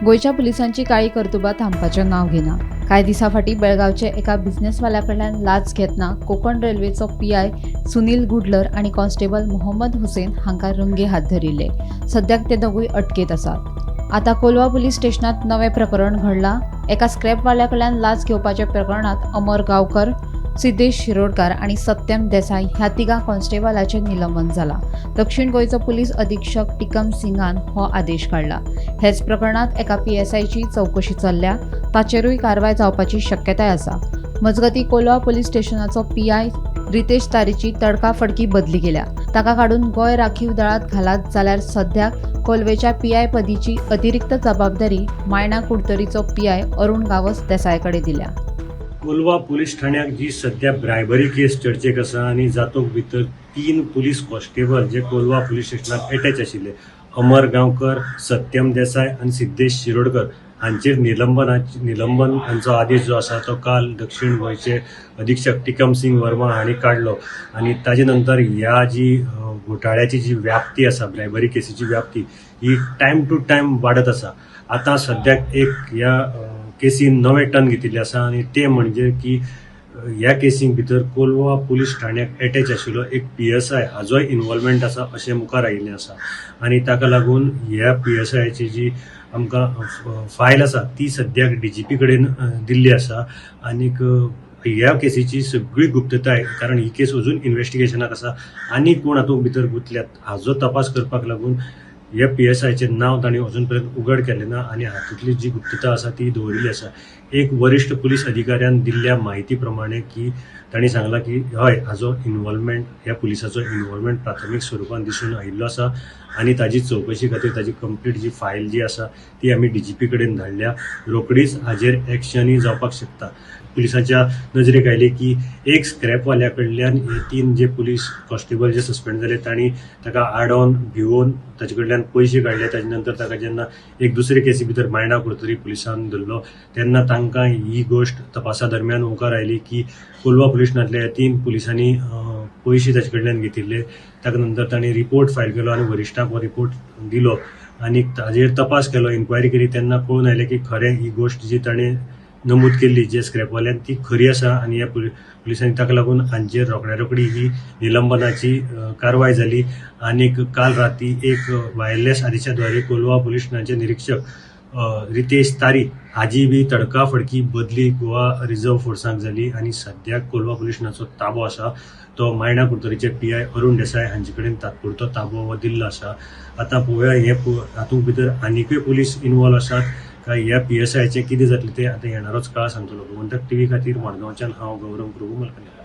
गोंयच्या पुलिसांची काळी कर्तुबां थांबपाचें नांव घेना. कांय दिसां फाटीं बेळगांवचे एका बिझनेसवाल्या कडल्यान लाच घेतना कोंकण रेल्वेचो पीआय सुनील गुडलर आनी कॉन्स्टेबल मोहम्मद हुसेन हांकां रंगे हात धरिल्ले. सद्याक ते दोगूय अटकेंत आसात. आतां कोलवा पुलीस स्टेशनांत नवें प्रकरण घडलां. एका स्क्रॅपवाल्या कडल्यान लाच घेवपाच्या प्रकरणांत अमर गांवकर, सिद्धेश शिरोडकार आनी सत्यम देसाय ह्या तिगां कॉन्स्टेबलाचें निलंबन जालां. दक्षिण गोंयचो पुलीस अधीक्षक टिकम सिंगान हो आदेश काडला. हेच प्रकरणांत एका पीएसआयची चवकशी चल्ल्या. ताचेरूय कारवाय जावपाची शक्यताय आसा. मजगतीं, कोलवा पुलीस स्टेशनाचो पीआय रितेश तारीची तडकाफडकी बदली केल्या. ताका काडून गोंय राखीव दळांत घालात, जाल्यार सद्याक कोलवेच्या पीआय पदीची अतिरिक्त जबाबदारी मायणा कुडतरीचो पीआय अरुण गांवस देसाय कडेन दिल्या. कोलवा पुलीस ठाण्याक जी सध्या ब्रायबरी केस चर्चेक आसा आनी जातूंत भितर तीन पुलीस कॉन्स्टेबल जे कोलवा पुलीस स्टेशनाक एटॅच आशिल्ले, अमर गांवकर, सत्यम देसाय आनी सिद्धेश शिरोडकर हांचेर निलंबन हांचो आदेश जो आसा तो काल दक्षिण गोंयचे अधीक्षक टिकम सिंग वर्मा हांणी काडलो. आनी ताजे नंतर ह्या जी घोटाळ्याची जी व्याप्ती आसा, ब्रायबरी केसीची व्याप्ती ही टायम टू टायम वाडत आसा. आतां सद्याक एक ह्या केसीन नवें टर्न घेतिल्लें आसा आनी तें म्हणजे की ह्या केसीक भितर कोलवा पुलीस ठाण्याक एटॅच आशिल्लो एक पीएसआय हाजोय इन्वॉल्वमेंट आसा अशें मुखार आयिल्लें आसा. आनी ताका लागून ह्या पीएसआयची जी आमकां फायल आसा ती सद्याक डीजीपी कडेन दिल्ली आसा. आनीक ह्या केसीची सगळी गुप्तताय, कारण ही केस अजून इन्वेस्टिगेशनाक आसा आनी कोण हातूंत भितर गुंतल्यात हाजो तपास करपाक लागून ह्या पीएसआयचें नांव तांणी अजून पर्यंत उघड केलें ना आनी हातूंतली जी गुप्तता आसा ती दवरिल्ली आसा. एक वरिश्ठ पुलीस अधिकाऱ्यान दिल्ल्या म्हायती प्रमाणे की तांणी सांगलां की हय, हाजो इन्वॉल्वमेंट, ह्या पुलिसाचो इन्वॉल्वमेंट प्राथमीक स्वरुपान दिसून आयिल्लो आसा आनी ताजी चवकशी खातीर ताजी कंप्लीट जी फायल जी आसा ती आमी डीजीपी कडेन धाडल्या. रोखडीच हाजेर एक्शनूय जावपाक शकता. पुलिसांच्या नजरेक आयली की एक स्क्रॅपवाल्या कडल्यान हे तीन जे पुलीस कॉन्स्टेबल जे सस्पेंड जाले तांणी ताका आडोवन भिवोवन ताचे कडल्यान पयशे काडले. ताजे नंतर ताका जेन्ना एक दुसरे केसी भितर मायणा कुडतरी पुलिसान धरलो तेन्ना तांकां ही गोश्ट तपासा दरम्यान मुखार आयली की कोलवा पुलीस स्टेशनांतल्या तीन पुलिसांनी पयशे ताचे कडल्यान घेतिल्ले. ताका नंतर तांणी रिपोर्ट फायल केलो आनी वरिश्ठांक हो रिपोर्ट दिलो आनी ताजेर तपास केलो, इन्क्वायरी केली तेन्ना कळून आयलें की खरें ही गोश्ट जी ताणें नमूद केल्ली जे स्क्रॅपवाल्यान ती खरी आसा. आनी ह्या पुलिसांनी ताका लागून हांचेर रोखड्या रोखडी ही निलंबनाची कारवाय जाली. आनीक काल राती एक वायरलेस आदेशा द्वारे कोलवा पुलीस स्टेशनाचे निरिक्षक रितेश तारी हाजी बी तडकाफडकी बदली गोवा रिजर्व फोर्साक जाली आनी सद्याक कोलवा पुलीस स्टेशनाचो ताबो आसा तो मायणा कुडतरीचे पीआय अरुण देसाय हांचे कडेन तात्पुरतो ताबो हो दिल्लो आसा. आतां पळोवया हे हातूंत भितर आनिकूय पुलीस इन्वॉल्व आसात काय ह्या पीएसआयचें कितें जातलें तें आतां येणारोच काळ सांगतलो. गोमंतक टीव्ही खातीर मडगांवच्यान हांव गौरव प्रभू मलकनी.